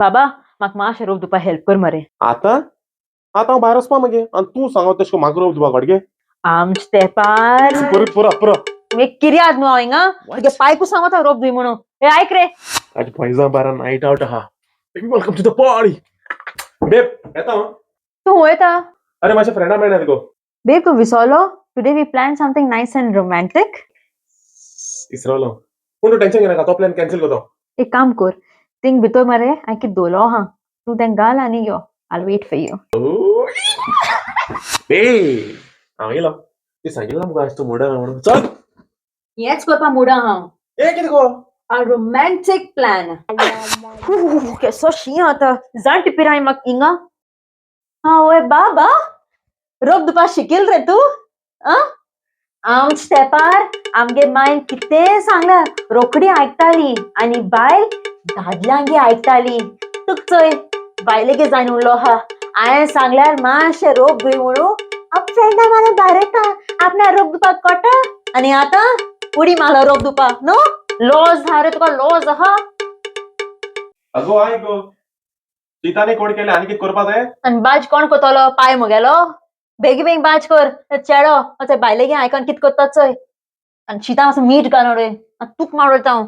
बाबा, म्हाका मातशें रोप धुवपा हेल्प कर मरे. आतां आतां हांव भायर वचपा मगे आनी तूं सांगत तशें म्हाका रोप धुवपा घडगे. आमचे तेंपार. पुरो पुरो पुरो. एक किर्याद न्हू हांव हिंगा तुगे पायकू सांगता रोप धुय म्हणून. हे आयक रे. आज पॉयजा बारा नायट आवट आहा. Welcome to the party babe. येता हांव. तूं वयता? अरे, माझ्या फ्रेंडा मेळ्ळा गो. बेब, तूं विसरलो, today we plan something nice and romantic. इसरलो, पूण तूं टेन्शन घेनाका, तो प्लॅन कॅन्सल करता. एक काम कर, थिंग भितर मरे हांवें कितें दवरलो आहा, तूं तें घाल आनी यो. I wait for you. बे, हांव येयलो. ती सांगिल्लें मुगो आयज तूं मुडा म्हणून. चल. हेंच करपा मुडा हांव. ए, कितें गो? A romantic plan. केसो शी आतां जाणटी पिराय म्हाका हिंगा. आवय बाबा, रोप धुवपा शिकील रे तूं? आं, आमच्या तेंपार आमगे मायन कितें सांगल्यार रोखडी आयकताली आनी बायल दादल्यांगे आयकताली. तुक चोय, बायलेगे जायन उरलो आहा. हांवें सांगल्यार मातशें रोप धुय म्हणून आप फ्रेंडा मारा भायर येता, आपणा रोप धुवपाक कळटा. आनी आतां उडी मारलो रोप धुवपाक. न्हू, लॉज आहा रे तुका, लॉज आहा. अगो, आयक गो, सीताने कोण केलें आनी कितें करपा जाय? आनी बाज कोण करतलो? पाय म्हगेलो? बेगी बेगीन बाज कर. ते चेडो ते बायलेगे आयकन कित करता चोय. आनी शिता मातसो मीठ घाल उडय आनी तूक मारता हांव.